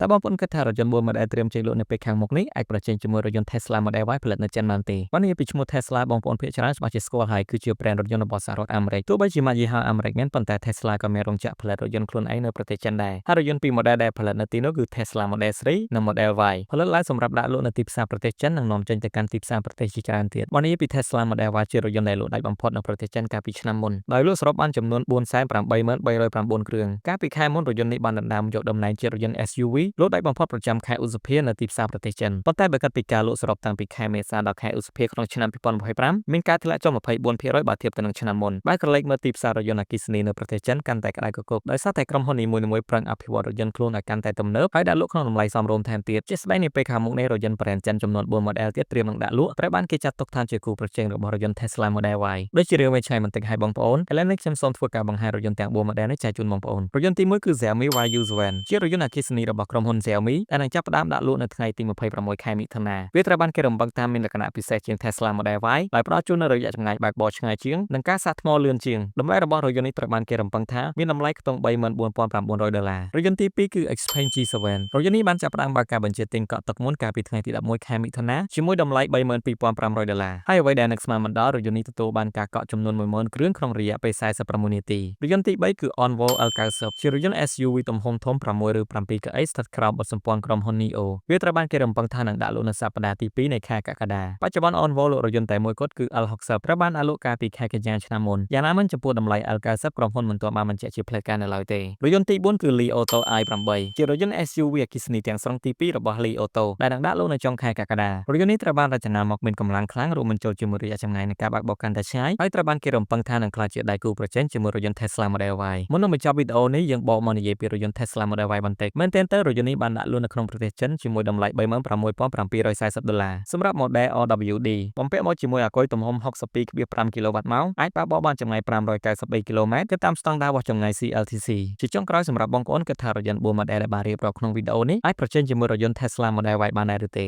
តើបងប្អូនគិតថារថយន្ត4 model ត្រៀមចេញលក់នៅពេលខាងមុខនេះអាចប្រជែងជាមួយរថយន្ត Tesla Model Y ផលិតនៅចិនបានទេ?បើនិយាយពីឈ្មោះ Tesla បងប្អូនភាគច្រើនច្បាស់ជាស្គាល់ហើយគឺជា brand រថយន្តរបស់សហរដ្ឋអាមេរិកទោះបីជាម៉ាកយីហោអាមេរិកមែនប៉ុន្តែ Tesla ក៏មានរោងចក្រផលិតរថយន្តខ្លួនឯងនៅប្រទេសចិនដែរហើយរថយន្តពីរ model ដែលផលិតនៅទីនោះគឺ Tesla Model 3និង Model Y ផលិតឡើងសម្រាប់ដាក់លក់នៅទីផ្សារប្រទេសចិននិងនាំចេញទៅកាន់ទីផ្សារប្រទេសជាច្រើនទៀតបើនិយាយពី Tesla Model Y ជារថយន្តដែលលក់ដាច់បំផុតនៅប្រទេសចិនកាលពីឆ្នាំមុនដោយលក់សរុបបានចំនួន483,309គ្រឿងកាលពីខែមុនរថយន្តនេះបានដណ្ដើមយកតំណែងជារថយន្ត SUV លក់ដាច់បំផុតប្រចាំខែឧសភានៅទីផ្សារប្រទេសចិនប៉ុន្តែបើគិតពីការលក់សរុបតាំងពីខែមេសាដល់ខែឧសភាក្នុងឆ្នាំ2025មានការធ្លាក់ចុះ24%បើធៀបទៅនឹងឆ្នាំមុនបើក្រឡេកមើលទីផ្សាររថយន្តអគ្គិសនីនៅប្រទេសចិនកាន់តែក្តៅគគុកដោយសារតែក្រុមហ៊ុននីមួយៗប្រឹងអភិវឌ្ឍរថយន្តខ្លួនឲ្យកាន់តែទំនើបហើយដាក់លក់ក្នុងតម្លៃសមរម្យថែមទៀតជាក់ស្ដែងនាពេលខាងមុខនេះរថយន្ត brand ចិនចំនួន4 model ទៀតត្រៀមនឹងដាក់លក់ត្រូវបានគេចាត់ទុកថាជាគូប្រជែងរបស់រថយន្ត Tesla Model Y ដូចជារឿងវែងឆ្ងាយបន្តិចឲ្យបងប្អូនឥឡូវនេះខ្ញុំសូមធ្វើការបង្ហាញរថយន្តទាំង4 model នេះចែកជូនបងប្អូនរថយន្តទី1គឺ Xiaomi YU7 ជារថយន្តអគ្គិសនីរបស់ក្រុមហ៊ុន Xiaomi ដែលនឹងចាប់ផ្ដើមដាក់លក់នៅថ្ងៃទី26ខែមិថុនាវាត្រូវបានគេរំពឹងថាមានលក្ខណៈពិសេសជាង Tesla Model Y ដោយផ្ដល់ជូននូវរយៈចម្ងាយបើកបរឆ្ងាយជាងនិងការសាកថ្មលឿនជាងតម្លៃរបស់រថយន្តនេះត្រូវបានគេរំពឹងថាមានតម្លៃខ្ទង់34,900ដុល្លាររថយន្តទី2គឺ Xpeng G7 រថយន្តនេះបានចាប់ផ្ដើមបើកការបញ្ជាទិញកក់ទុកមុនកាលពីថ្ងៃទី11ខែមិថុនាជាមួយតម្លៃ32,500ដុល្លារហើយអ្វីដែលនឹកស្មានមិនដល់រថយន្តនេះទទួលបានការកក់ចំនួន10,000គ្រឿងក្នុងរយៈពេល46នាទីរថយន្តទី3គឺ Onvo L90 ជារថយន្ត SUV ទំហំធំ6ឬ7កៅអីស្ថិតក្រោមបទសម្ព័ន្ធក្រុមហ៊ុន NIO វាត្រូវបានគេរំពឹងថានឹងដាក់លក់នៅសប្តាហ៍ទី2នៃខែកក្កដាបច្ចុប្បន្ន Onvo លក់រថយន្តតែមួយគត់គឺ L60 ត្រូវបានដាក់លក់កាលពីខែកញ្ញាឆ្នាំមុនយ៉ាងណាមិញចំពោះតម្លៃ L90 ក្រុមហ៊ុនមិនទាន់បានបញ្ជាក់ជាផ្លូវការនៅឡើយទេរថយន្តទី4គឺ Li Auto i8 ជារថយន្ត SUV អគ្គិសនីទាំងស្រុងទី2របស់ Li Auto ដែលនឹងដាក់លក់នៅចុងខែកក្កដារថយន្តនេះត្រូវបានរចនាមកមានកម្លាំងខ្លាំងរួមបញ្ចូលជាមួយរយៈចម្ងាយនៃការបើកបរកាន់តែឆ្ងាយហើយត្រូវបានគេរំពឹងថានឹងក្លាយជាដៃគូប្រជែងជាមួយរថយន្ត Tesla Model Y មុននឹងបញ្ចប់វីដេអូនេះយើងបកមកនិយាយពីរថយន្ត Tesla Model Y បន្តិចមែនទែនទៅរថយន្តនេះបានដាក់លក់នៅក្នុងប្រទេសចិនជាមួយតម្លៃ36,740ដុល្លារសម្រាប់ model RWD បំពាក់មកជាមួយអាគុយទំហំ62.5គីឡូវ៉ាត់ម៉ោងអាចបើកបរបានចម្ងាយ593គីឡូម៉ែត្រគឺតាមស្តង់ដាររបស់ចម្ងាយ CLTC ជាចុងក្រោយសម្រាប់បងប្អូនគិតថារថយន្ត4 model ដែលបានរៀបរាប់ក្នុងវីដេអូនេះអាចប្រជែងជាមួយរថយន្ត Tesla Model Y បានដែរឬទេ?